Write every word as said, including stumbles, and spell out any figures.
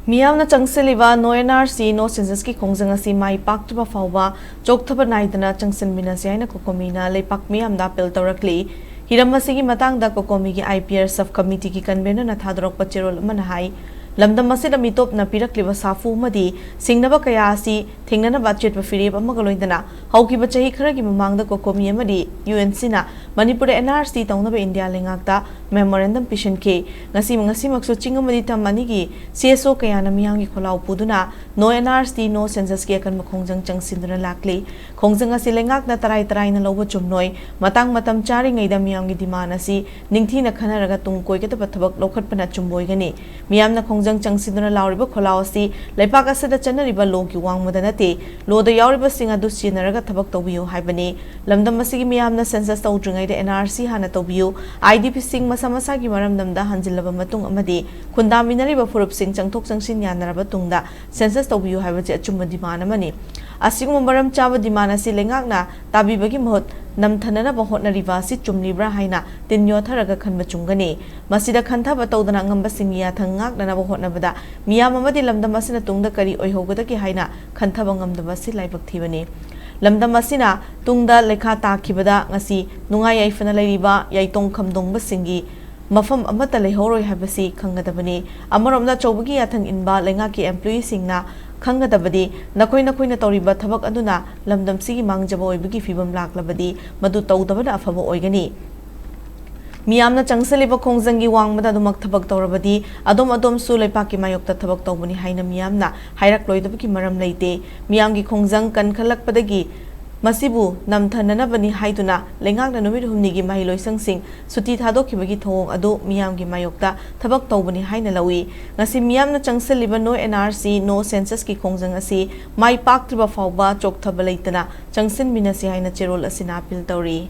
ꯃꯤꯌꯥꯝꯅ ꯆꯪꯁꯤꯜꯂꯤꯕ No N R C No Census ꯀꯤ ꯈꯣꯡꯖꯪ ꯑꯁꯤ ꯃꯥꯏ ꯄꯥꯛꯇ꯭ꯔꯤꯕ ꯐꯥꯎꯕ ꯆꯣꯛꯊꯕ ꯅꯥꯏꯗꯅ ꯆꯪꯁꯤꯟꯃꯤꯟꯅꯁꯤ ꯍꯥꯏꯅ COCOMI ꯅ ꯂꯩꯄꯥꯛ ꯃꯤꯌꯥꯝꯗ ꯑꯥꯄꯤꯜ ꯇꯧꯔꯛꯂꯤ꯫ ꯍꯤꯔꯝ ꯑꯁꯤꯒꯤ ꯃꯇꯥꯡꯗ COCOMI ꯒꯤ I P R sub committee ꯒꯤ convener ꯅ ꯊꯥꯗꯣꯔꯛꯄ ꯆꯦꯔꯣꯜ ꯑꯃꯅ ꯍꯥꯏ, ꯂꯝꯗꯝ ꯑꯁꯤꯗ ꯃꯤꯇꯣꯞꯅ ꯄꯤꯔꯛꯂꯤꯕ ꯁꯥꯐꯨ ꯑꯃꯗꯤ ꯁꯤꯡꯅꯕ ꯀꯌꯥ ꯑꯁꯤ ꯊꯦꯡꯅꯅꯕ ꯑꯆꯦꯠꯄ ꯐꯤꯔꯦꯞ ꯑꯃꯒ ꯂꯣꯏꯅꯅ ꯍꯧꯈꯤꯕ ꯆꯍꯤ ꯈꯔꯒꯤ ꯃꯃꯥꯡꯗ COCOMI ꯑꯃꯗꯤ U N C ꯅ ꯃꯅꯤꯄꯨꯔꯗ N R C ꯇꯧꯅꯕ ꯏꯟꯗꯤꯌꯥ ꯂꯩꯉꯥꯛꯇ memorandum ꯄꯤꯁꯤꯟꯈꯤ꯫ ꯉꯁꯤ, ꯉꯁꯤꯃꯛꯁꯨ ꯆꯤꯡ ꯑꯃꯗꯤ ꯇꯝ ꯑꯅꯤꯒꯤ C S O ꯀꯌꯥꯅ ꯃꯤꯌꯥꯝꯒꯤ ꯈꯣꯜꯂꯥꯎ ꯄꯨꯗꯨꯅ No N R C No Census ꯀꯤ ꯑꯀꯟꯕ ꯈꯣꯡꯖꯪ ꯆꯪꯁꯤꯟꯗꯨꯅ ꯂꯥꯛꯂꯤ꯫ ꯈꯣꯡꯖꯪ ꯑꯁꯤ ꯂꯩꯉꯥꯛꯅ ꯇꯔꯥꯏ ꯇꯔꯥꯏꯅ ꯂꯧꯕ ꯆꯨꯝꯂꯣꯏ, ꯃꯇꯥꯡ ꯃꯇꯝ ꯆꯥꯔꯤꯉꯩꯗ ꯃꯤꯌꯥꯝꯒꯤ demand ꯑꯁꯤ ꯅꯤꯡꯊꯤꯅ ꯈꯟꯅꯔꯒ ꯇꯨꯡ ꯀꯣꯏꯒꯗꯕ ꯊꯕꯛ ꯂꯧꯈꯠꯄꯅ ꯑꯆꯨꯝꯕ ꯑꯣꯏꯒꯅꯤ꯫ ꯃꯤꯌꯥꯝꯅ ꯈꯣꯡꯖꯪ ꯆꯪꯁꯤꯟꯗꯨꯅ ꯂꯥꯎꯔꯤꯕ ꯈꯣꯜꯂꯥꯎ ꯑꯁꯤ ꯂꯩꯄꯥꯛ ꯑꯁꯤꯗ ꯆꯠꯅꯔꯤꯕ law ꯒꯤ ꯋꯥꯡꯃꯗ ꯅꯠꯇꯦ꯫ Law ꯗ ꯌꯥꯎꯔꯤꯕꯁꯤꯡ ꯑꯗꯨ ꯁꯤꯖꯤꯟꯅꯔꯒ ꯊꯕꯛ ꯇꯧꯕꯤꯌꯨ ꯍꯥꯏꯕꯅꯤ꯫ ꯂꯝꯗꯝ ꯑꯁꯤꯒꯤ ꯃꯤꯌꯥꯝꯅ census ꯇꯧꯗ꯭ꯔꯤꯉꯩꯗ N R C ꯍꯥꯟꯅ ꯇꯧꯕꯤꯌꯨ꯫ I D P ꯁꯤꯡ ꯃꯁꯥ ꯃꯁꯥꯒꯤ ꯃꯔꯝꯗꯝꯗ ꯍꯟꯖꯤꯜꯂꯕ ꯃꯇꯨꯡ ꯑꯃꯗꯤ ꯈꯨꯟꯗꯥꯃꯤꯟꯅꯔꯤꯕ ꯐꯨꯔꯨꯞꯁꯤꯡ ꯆꯪꯊꯣꯛ ꯆꯪꯁꯤꯟ ꯌꯥꯅꯔꯕ ꯇꯨꯡꯗ census ꯇꯧꯕꯤꯌꯨ ꯍꯥꯏꯕꯁꯤ ꯑꯆꯨꯝꯕ demand ꯑꯃꯅꯤ꯫ ꯑꯁꯤꯒꯨꯝꯕ ꯃꯔꯝ ꯆꯥꯕ demand ꯑꯁꯤ ꯂꯩꯉꯥꯛꯅ ꯇꯥꯕꯤꯕꯒꯤ ꯃꯍꯨꯠ ꯅꯝꯊꯅꯅꯕ ꯍꯣꯠꯅꯔꯤꯕ ꯑꯁꯤ ꯆꯨꯝꯂꯤꯕ꯭ꯔꯥ ꯍꯥꯏꯅ ꯇꯤꯟ ꯌꯣꯠꯊꯔꯒ ꯈꯟꯕ ꯆꯨꯝꯒꯅꯤ꯫ ꯃꯁꯤꯗ ꯈꯟꯊꯕ ꯇꯧꯗꯅ ꯑꯉꯝꯕꯁꯤꯡꯒꯤ ꯌꯥꯊꯪ ꯉꯥꯛꯅꯅꯕ ꯍꯣꯠꯅꯕꯗ ꯃꯤꯌꯥꯝ ꯑꯃꯗꯤ ꯂꯝꯗꯝ ꯑꯁꯤꯅ ꯇꯨꯡꯗ ꯀꯔꯤ ꯑꯣꯏꯍꯧꯒꯗꯒꯦ ꯍꯥꯏꯅ ꯈꯟꯊꯕ ꯉꯝꯗꯕ ꯑꯁꯤ ꯂꯥꯏꯕꯛ ꯊꯤꯕꯅꯤ꯫ ꯂꯝꯗꯝ ꯑꯁꯤꯅ ꯇꯨꯡꯗ ꯂꯩꯈꯥ ꯇꯥꯈꯤꯕꯗ ꯉꯁꯤ ꯅꯨꯡꯉꯥꯏ ꯌꯥꯏꯐꯅ ꯂꯩꯔꯤꯕ ꯌꯥꯏꯇꯣꯡ ꯈꯝꯗꯣꯡꯕꯁꯤꯡꯒꯤ ꯃꯐꯝ ꯑꯃꯠꯇ ꯂꯩꯍꯧꯔꯣꯏ ꯍꯥꯏꯕꯁꯤ ꯈꯪꯒꯗꯕꯅꯤ꯫ ꯑꯃꯔꯣꯝꯗ ꯑꯆꯧꯕꯒꯤ ꯌꯥꯊꯪ ꯏꯟꯕ ꯂꯩꯉꯥꯛꯀꯤ employee ꯁꯤꯡꯅ ꯈꯪꯒꯗꯕꯗꯤ, ꯅꯈꯣꯏ ꯅꯈꯣꯏꯅ ꯇꯧꯔꯤꯕ ꯊꯕꯛ ꯑꯗꯨꯅ ꯂꯝꯗꯝꯁꯤꯒꯤ ꯃꯥꯡꯖꯕ ꯑꯣꯏꯕꯒꯤ ꯐꯤꯕꯝ ꯂꯥꯛꯂꯕꯗꯤ, ꯃꯗꯨ ꯇꯧꯗꯕꯅ ꯑꯐꯕ ꯑꯣꯏꯒꯅꯤ꯫ ꯃꯤꯌꯥꯝꯅ ꯆꯪꯁꯤꯜꯂꯤꯕ ꯈꯣꯡꯖꯪꯒꯤ ꯋꯥꯡꯃꯗ ꯑꯗꯨꯃꯛ ꯊꯕꯛ ꯇꯧꯔꯕꯗꯤ, ꯑꯗꯣꯝ ꯑꯗꯣꯝꯁꯨ ꯂꯩꯄꯥꯛꯀꯤ ꯃꯥꯌꯣꯛꯇ ꯊꯕꯛ ꯇꯧꯕꯅꯤ ꯍꯥꯏꯅ ꯃꯤꯌꯥꯝꯅ ꯍꯥꯏꯔꯛꯂꯣꯏꯗꯕꯒꯤ ꯃꯔꯝ ꯂꯩꯇꯦ꯫ ꯃꯤꯌꯥꯝꯒꯤ ꯈꯣꯡꯖꯪ ꯀꯟꯈꯠꯂꯛꯄꯗꯒꯤ ꯃꯁꯤꯕꯨ ꯅꯝꯊꯅꯅꯕꯅꯤ ꯍꯥꯏꯗꯨꯅ ꯂꯩꯉꯥꯛꯅ ꯅꯨꯃꯤꯠ ꯍꯨꯝꯅꯤꯒꯤ ꯃꯍꯩꯂꯣꯏꯁꯪꯁꯤꯡ ꯁꯨꯇꯤ ꯊꯥꯗꯣꯛꯈꯤꯕꯒꯤ ꯊꯧꯑꯣꯡ ꯑꯗꯨ ꯃꯤꯌꯥꯝꯒꯤ ꯃꯥꯌꯣꯛꯇ ꯊꯕꯛ ꯇꯧꯕꯅꯤ ꯍꯥꯏꯅ ꯂꯧꯏ꯫ ꯉꯁꯤ ꯃꯤꯌꯥꯝꯅ ꯆꯪꯁꯤꯜꯂꯤꯕ No N R C No Census ꯀꯤ ꯈꯣꯡꯖꯪ ꯑꯁꯤ ꯃꯥꯏ ꯄꯥꯛꯇ꯭ꯔꯤꯕ ꯐꯥꯎꯕ ꯆꯣꯛꯊꯕ ꯂꯩꯇꯅ ꯆꯪꯁꯤꯟꯃꯤꯟꯅꯁꯤ ꯍꯥꯏꯅ ꯆꯦꯔꯣꯜ ꯑꯁꯤꯅ ꯑꯥꯄꯤꯜ ꯇꯧꯔꯤ꯫